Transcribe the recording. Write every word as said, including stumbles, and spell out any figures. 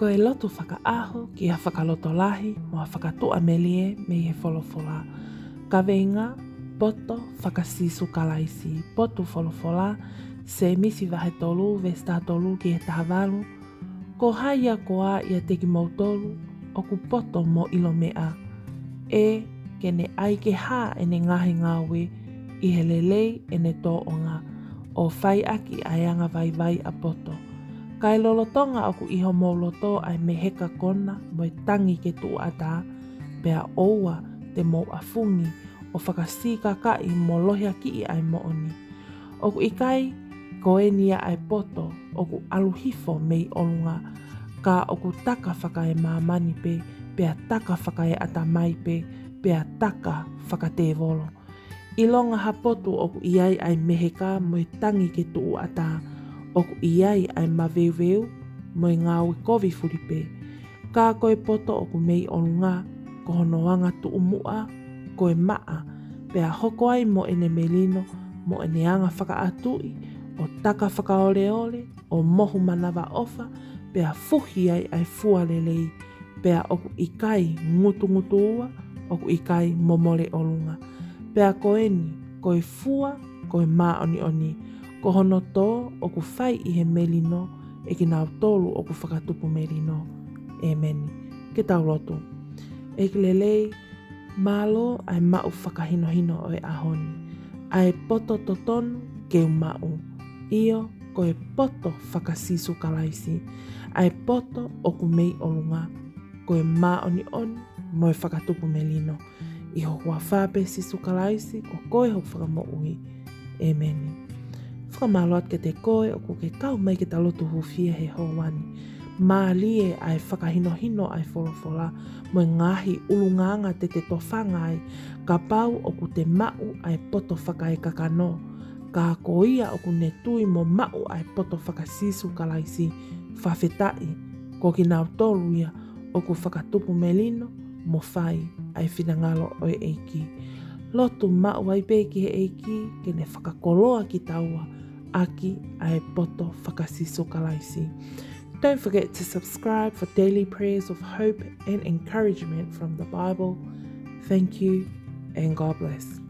Ko e lotu fakaʻaho ki ha fakalotolahi mo ha fakatuʻamelie mei he folofola. Kaveinga: Poto faka-Sīsū Kalaisi. Potu folofola, Sēmisi vahe tolu, veesi taha tolu ki he taha valu. Ko hai ia koā ʻiate kimoutolu ʻoku poto mo ʻilo meʻa, ʻe ke ne ʻai ke hā ʻene ngaahi ngāue ʻi he lelei ʻene tōʻonga, ʻo fai ʻaki ʻa e anga vaivai ʻa poto? Kae lolotonga ʻoku ʻi homou loto ʻa e meheka kona mo e tangi ke tuʻu ʻatā, pea ʻoua te mou ʻafungi ʻo fakasikakaʻi mo lohiakiʻi ʻa e moʻoni. ʻOku ʻikai ko eni ia ʻa e poto ʻoku ʻalu hifo mei ʻolunga, ka ʻoku taka fakaemāmani pē, pea taka fakaeʻatamai pē, pea taka fakatēvolo. ʻIlonga ha potu ʻoku ʻi ai ʻa e meheka mo e tangi ke tuʻu ʻatā, ʻoku ʻi ai ʻa e maveuveu mo e ngāue kovi fulipē. Ka ko e poto ʻoku mei ʻolunga, ko hono anga tuʻumuʻa ko e maʻa, pea hoko ai mo ʻene melino, mo ʻene anga fakaʻatuʻi, ʻo taka fakaoleole, ʻo mohu manavaʻofa, pea fuhi ai ʻa e fua lelei, pea ʻoku ʻikai ngutungutuua, ʻoku ʻikai momole ʻolunga. Pea ko eni, ko e fua, ko e māʻoniʻoni, ko hono tō ʻoku fai ʻi he melino ʻe kinautolu ʻoku fakatupu melino. ʻEmeni. Ke tau lotu. ʻEiki lelei, mālō ʻa e maʻu fakahinohino ʻo e ʻaho ni, ʻa e poto totonu ke u maʻu. ʻIo, ko e poto faka-Sīsū Kalaisi, ʻa e poto ʻoku mei ʻolunga, ko e māʻoniʻoni mo e fakatupu melino. ʻI ho huafa pē Sīsū Kalaisi, ko koe hoku Fakamoʻui. ʻEmeni. Fakamālō atu kiate koe ʻoku ke kau mai ke ta lotu hūfia he houa ni. Mālie ʻa e fakahinohino ʻa e folofola mo e ngaahi ʻulungaanga te te tofanga ai, kapau ʻoku te maʻu ʻa e poto fakaekakano. Ka ko ia ʻoku ne tui mo maʻu ʻa e poto faka-Sīsū Kalaisi, fakafetaʻi, ko kinautolu ia ʻoku fakatupu melino mo fai ʻa e finangalo ʻo e ʻEiki. Lotu maʻu ai pē ki he ʻEiki ke ne fakakoloa kitaua ʻaki ʻa e poto faka-Sīsū Kalaisi. Don't forget to subscribe for daily prayers of hope and encouragement from the Bible. Thank you and God bless.